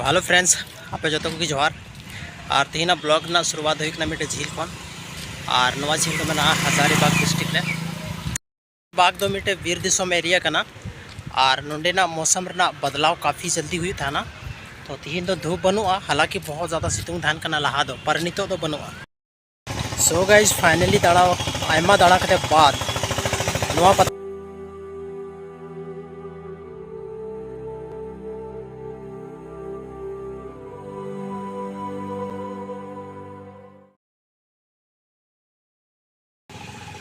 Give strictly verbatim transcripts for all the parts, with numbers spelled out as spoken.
Hello friends, ᱟᱯᱮ ᱡᱚᱛᱚ ᱠᱚᱜᱮ ᱡᱚᱦᱟᱨ᱾ ᱟᱨ ᱛᱮᱦᱮᱧᱟᱜ vlog ᱨᱮᱱᱟᱜ ᱥᱩᱨᱩᱣᱟᱛ ᱫᱚ ᱦᱩᱭᱩᱜ ᱠᱟᱱᱟ ᱢᱤᱫᱴᱮᱡ ᱡᱷᱤᱞ ᱠᱷᱚᱱ᱾ ᱟᱨ ᱱᱚᱣᱟ ᱡᱷᱤᱞ ᱫᱚ ᱢᱮᱱᱟᱜᱼᱟ ᱦᱟᱡᱟᱨᱤᱵᱟᱜᱽ district ᱨᱮ᱾ ᱵᱟᱜᱽ ᱫᱚ ᱢᱤᱫᱴᱮᱡ ᱵᱤᱨ ᱫᱤᱥᱚᱢ area ᱠᱟᱱᱟ᱾ ᱟᱨ ᱱᱚᱸᱰᱮᱱᱟᱜ ᱢᱳᱥᱚᱢ ᱨᱮᱱᱟᱜ ᱵᱚᱫᱞᱟᱣ ᱠᱟᱯᱷᱤ ᱡᱚᱞᱫᱤ ᱦᱩᱭᱩᱜ ᱛᱟᱦᱮᱱᱟ᱾ ᱛᱚ ᱛᱮᱦᱮᱧ ᱫᱚ ᱫᱷᱩᱯ ᱵᱟᱹᱱᱩᱜᱼᱟ, ᱦᱟᱞᱟᱸᱠᱤ ᱵᱚᱦᱚᱛ ᱡᱟᱫᱟ ᱥᱤᱛᱩᱝ ᱛᱟᱦᱮᱱ ᱠᱟᱱᱟ ᱞᱟᱦᱟ ᱫᱚ, ᱯᱟᱨ ᱱᱤᱛᱚᱜ ᱫᱚ ᱵᱟᱹᱱᱩᱜᱼᱟ᱾ So guys, finally ᱫᱟᱬᱟ, ᱟᱭᱢᱟ ᱫᱟᱬᱟ ᱠᱟᱛᱮ ᱵᱟᱫ ᱱᱚᱣᱟ ᱯᱟᱛᱟ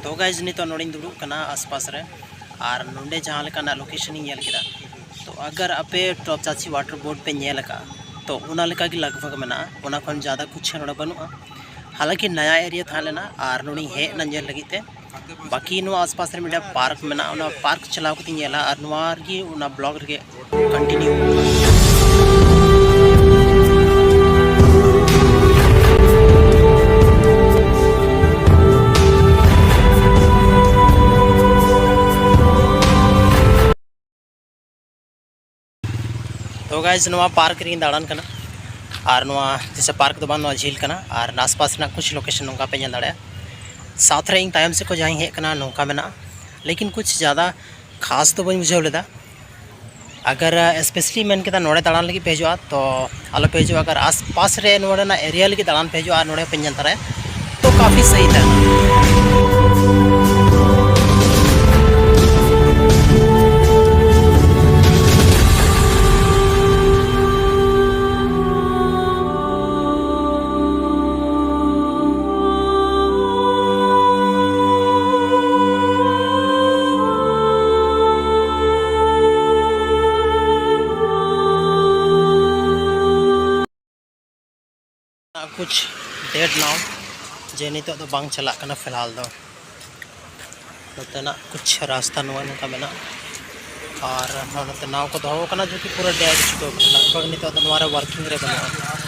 ᱛᱚ guys, ᱱᱤᱛᱚᱜ ᱱᱚᱰᱮᱧ ᱫᱩᱲᱩᱵ ᱠᱟᱱᱟ ᱟᱥᱯᱟᱥ ᱨᱮ, ᱟᱨ ᱱᱚᱰᱮ ᱡᱟᱦᱟᱸ ᱞᱮᱠᱟᱱᱟᱜ location ᱤᱧ ᱧᱮᱞ ᱠᱮᱫᱟ, ᱛᱚ ᱟᱜᱟᱨ ᱟᱯᱮ ᱴᱚᱯ ᱪᱟᱪᱤ water board ᱯᱮ ᱧᱮᱞ ᱟᱠᱟᱫᱼᱟ, ᱛᱚ ᱚᱱᱟ ᱞᱮᱠᱟ ᱜᱮ ᱞᱟᱜᱽ ᱵᱷᱟᱜᱽ ᱢᱮᱱᱟᱜᱼᱟ, ᱚᱱᱟ ᱠᱷᱚᱱ ᱡᱟᱫᱟ ᱠᱩᱪᱷ ᱱᱚᱰᱮ ᱵᱟᱹᱱᱩᱜᱼᱟ᱾ ᱦᱟᱞᱟᱸᱠᱤ ᱱᱟᱭᱟ area ᱛᱟᱦᱮᱸ ᱞᱮᱱᱟ, ᱟᱨ ᱱᱚᱰᱮᱧ ᱦᱮᱡ ᱮᱱᱟ ᱧᱮᱞ ᱞᱟᱹᱜᱤᱫ ᱛᱮ᱾ ᱵᱟᱹᱠᱤ ᱱᱚᱣᱟ ᱟᱥᱯᱟᱥ ᱨᱮ ᱢᱤᱫᱴᱮᱱ park ᱢᱮᱱᱟᱜᱼᱟ, ᱚᱱᱟ park ᱪᱟᱞᱟᱣ ᱠᱟᱛᱮᱧ ᱧᱮᱞᱟ, ᱟᱨ ᱱᱚᱣᱟ ᱨᱮᱜᱮ ᱚᱱᱟ vlog ᱨᱮᱜᱮ continue᱾ ᱛᱚ guys, ᱱᱚᱣᱟ park ᱨᱮᱜᱮᱧ ᱫᱟᱬᱟᱱ ᱠᱟᱱᱟ, ᱟᱨ ᱱᱚᱣᱟ ᱡᱮᱭᱥᱮ park ᱫᱚ ᱵᱟᱝ, ᱱᱚᱣᱟ ᱡᱷᱤᱞ ᱠᱟᱱᱟ, ᱟᱨ ᱟᱥᱯᱟᱥ ᱨᱮᱱᱟᱜ ᱠᱩᱪᱷ location ᱱᱚᱝᱠᱟ ᱯᱮ ᱧᱮᱞ ᱫᱟᱲᱮᱭᱟᱜᱼᱟ᱾ ᱥᱟᱶᱛ ᱨᱮ ᱤᱧ ᱛᱟᱭᱚᱢ ᱥᱮᱫ ᱠᱷᱚᱱ ᱡᱟᱦᱟᱸᱧ ᱦᱮᱡ ᱠᱟᱱᱟ ᱱᱚᱝᱠᱟ ᱢᱮᱱᱟᱜᱼᱟ, ᱞᱮᱠᱤᱱ ᱠᱩᱪᱷ ᱡᱟᱫᱟ ᱠᱷᱟᱥ ᱫᱚ ᱵᱟᱹᱧ ᱵᱩᱡᱷᱟᱹᱣ ᱞᱮᱫᱟ᱾ ᱟᱜᱟᱨ specially ᱢᱮᱱ ᱠᱮᱫᱟ ᱱᱚᱰᱮ ᱫᱟᱬᱟᱱ ᱞᱟᱹᱜᱤᱫ ᱯᱮ ᱦᱤᱡᱩᱜᱼᱟ, ᱛᱚ ᱟᱞᱚ ᱯᱮ ᱦᱤᱡᱩᱜᱼᱟ᱾ ᱟᱜᱟᱨ ᱟᱥᱯᱟᱥ ᱨᱮ ᱱᱚᱰᱮᱱᱟᱜ area ᱞᱟᱹᱜᱤᱫ ᱫᱟᱬᱟᱱ ᱯᱮ ᱦᱤᱡᱩᱜᱼᱟ ᱟᱨ ᱱᱚᱰᱮ ᱯᱮ ᱧᱮᱞ ᱛᱟᱨᱟᱭᱟ, ᱛᱚ ᱠᱟᱯᱷᱤ ᱥᱟᱦᱤ ᱛᱟᱦᱮᱱᱟ᱾ ᱠᱩᱪᱷ dead now, ᱡᱮ ᱱᱤᱛᱚᱜ ᱫᱚ ᱵᱟᱝ ᱪᱟᱞᱟᱜ ᱠᱟᱱᱟ ᱯᱷᱤᱞᱦᱟᱞ ᱫᱚ᱾ ᱱᱚᱛᱮᱱᱟᱜ ᱠᱩᱪᱷ ᱨᱟᱥᱛᱟ ᱱᱚᱜᱼᱚᱭ ᱱᱚᱝᱠᱟ ᱢᱮᱱᱟᱜᱼᱟ, ᱟᱨ ᱱᱚᱛᱮ ᱱᱟᱣ ᱠᱚ ᱫᱚᱦᱚ ᱟᱠᱟᱱᱟ, ᱡᱚᱫᱤ ᱯᱩᱨᱟᱹ dead ᱪᱩᱠᱟᱹᱣ ᱠᱟᱱᱟ, ᱞᱟᱜᱽ ᱵᱷᱟᱜᱽ ᱱᱤᱛᱚᱜ ᱫᱚ ᱱᱚᱣᱟ ᱨᱮ working ᱨᱮ ᱵᱟᱹᱱᱩᱜᱼᱟ᱾